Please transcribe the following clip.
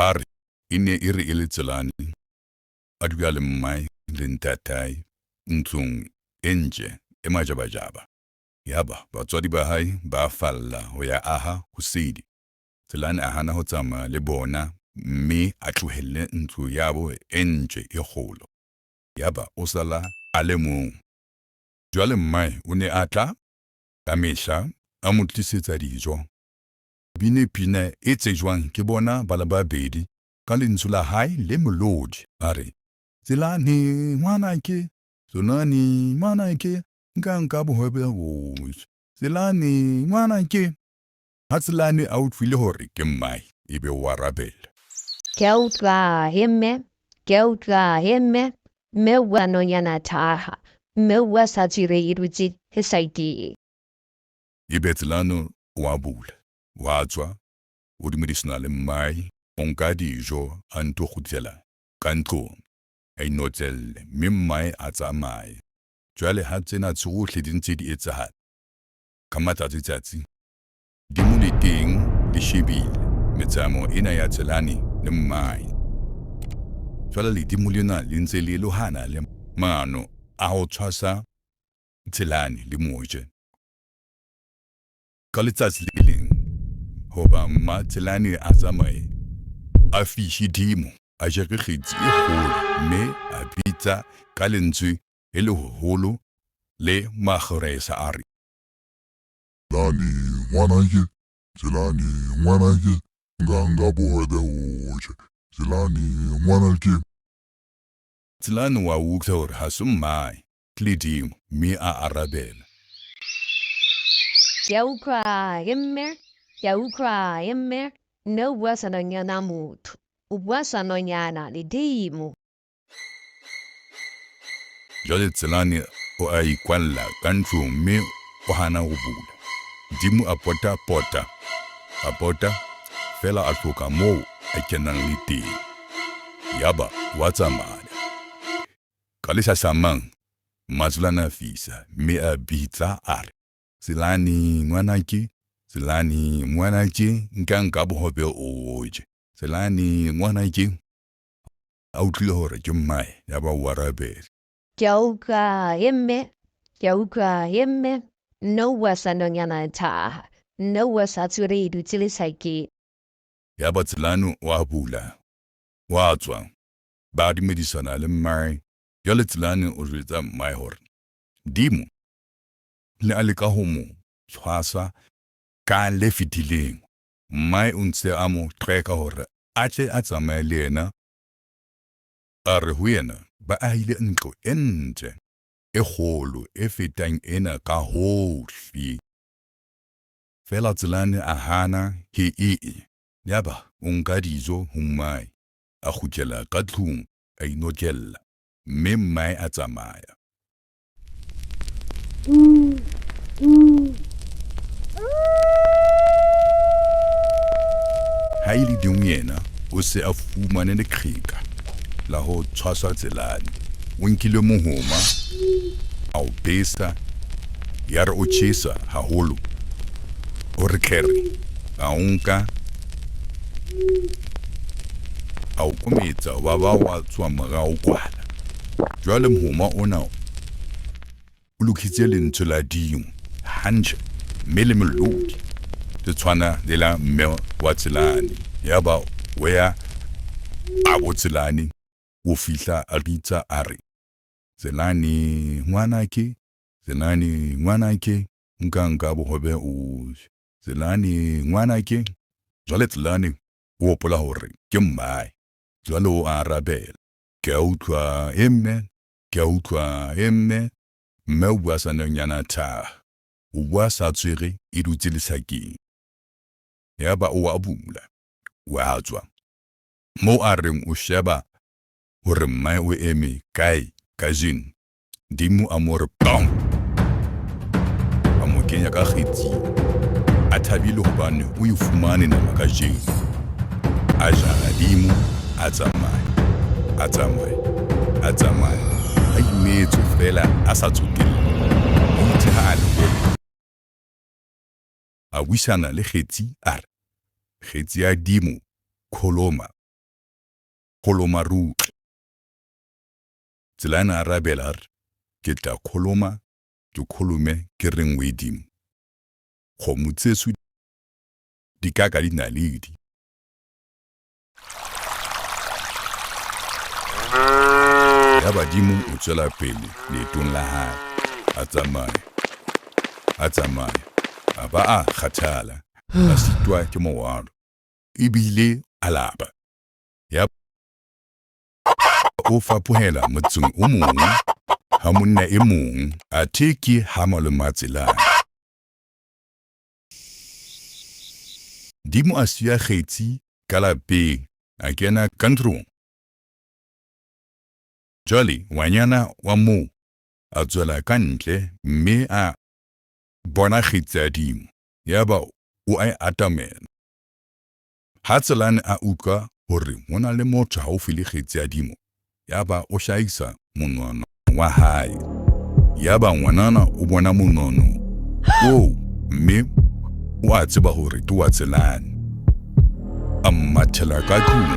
Ba re e ne e re e le Tselane a dula le mmae le ntatae ntlong e ntle e majabajaba. Yaba batswadi ba hae ba falla ho ya aha hosele. Tselane a hana ho tsamaya le bona mme a tlohelle ntlo yabo e ntle e kgolo. Yaba o sala a le mong. Jwale mmae o ne a tla ka mehla a mo tlisetsa dijo. Bine pina e tsejwang ke bona ba le babedi ka lentswe la hae le melodi, a re, Tselane ngwanake, Tselane ngwanake, nka nka bohobe bohle. Tselane ngwanake. Ha Tselane a utlwile hore ke mmae, ebe o arabela. Ke a utlwa he mme, ke a utlwa he mme, mme wa nonyana thaha, mme wa sa tswire e dutse he sa itee. Ebe Tselane o a bula, wa tswa, o dumedisana le mmae, o nka dijo a nto kgutlela ka ntlong, a inotlelle, mme mmae a tsamaye. Jwale ha tsena tsohle di ntse di etsahala ka matsatsi-tsatsi, dimo le teng le shebile metsamao ena ya Tselane le mmae. Jwale ledimo lena le ntse le lohana le maano a ho tshwasa Tselane le Moje. Ka letsatsi le leng, hoba Mma Tselane a tsamaye, a fihle dimo a jere kgetsi e kgolo mme a bitsa ka lentswe le leholo le makgoresa a re. Tselane ngwanake, Tselane ngwanake, nka nka bohobe o je. Tselane ngwanake. Tselane wa utlwa hore ha se mmae, ke ledimo, mme a arabela. Ke a utlwa he mme, ke a utlwa he mme, nne o bua sa nonyana motho, o bua sa nonyana ledimo. Jwale Tselane o a ikwalla ka ntlong mme o hana ho bula. Dimo a pota pota, a pota, feela a hloka moo a kenang le teng. Yaba o a tsamaya. Ka le hlahlamang, Matsolane a fihla mme a bitsa a re, Tselane ngwanake, Tselane ngwanake, nka nka bohobe o je. Tselane ngwanake. A utlwile hore ke mmae, yaba o arabela. Ke a utlwa he mme, ke a utlwa he mme, nna o bua sa nonyana e thaha, nna o bua sa tswere e dutse lesakeng. Yaba Tselane o a bula, o a tswa. Ba dumedisana le mmae. Jwale Tselane o jwetsa mmae hore Dimo ne a leka ho mo tshwasa ka le fetileng. Mmae o ntse a mo qeka hore a tle a tsamaye le yena. A re ho yena ba ahile ntlo e ntle e kgolo e fetang ena ka hohle. Feela Tselane a hana he-e-e. Yaba o nka dijo ho mmae. A kgutlela ka tlung a inokella, mme mmae a tsamaya. Ha e le Dimo yena o se a fumane leqheka la ho tshwasa Tselane. O nkile mohoma a o besa, yare o tjhesa haholo, o re tlere, a o nka a o kometsa wa ba wa tswa morao kwana. Jwale mohoma ona o lokisitse lentswe la Dimo hantle mme le melodi le tshwana le la mme wa Tselane. Yaba o ya a bo Tselane o fihla a bitsa a re, Tselane ngwanake, Tselane ngwanake, nka nka bohobe o je. Tselane ngwanake. Jwale Tselane o hopola hore ke mmae. Jwale o a arabela, Ke a utlwa he mme, ke a utlwa he mme. Mme o bua sa nonyana thaha. O bua sa tswere e dutse lesakeng. Yaba o a bula, o a tswa. Moo a reng o sheba hore mmae o eme kae kajeno, Dimo a mo re pam! A mo kenya ka kgetsing. A thabile hobane o e fumane nama kajeno. A jara Dimo a tsamaya, a tsamaya, a tsamaya, a imetswe feela a sa tsotelle. Eitse ha a le hole, a buisana le kgetsi a re, Kgetsi ya Dimo, kholoma. Kholoma re utlwe. Tselane a arabela a re, Ke tla kholoma, ke kholome ke reng we dimo? Kgomo tseso di ka ka dinaledi. Ya badimo o tswela pele leetong la hae. A tsamaya, a tsamaya, a ba a kgathala, a sitwa ke morwalo, ebile a lapa. Ya o fapohela motseng o mong ha monna e mong, athe ke ha malome Tselane. Dimo a siya kgetsi ka lapeng, a kena ka ntlong. Jwale ngwanyana wa moo a tswela ka ntle mme a bona kgetsi ya Dimo, yaba o a e atamela. Ha Tselane a utlwa hore ho na le motho haufi le kgetsi ya Dimo, yaba o hlahisa monwana wa hae. Yaba ngwanana o bona monono oo mme o a tseba hore ke wa Tselane. A mmathela ka tlung.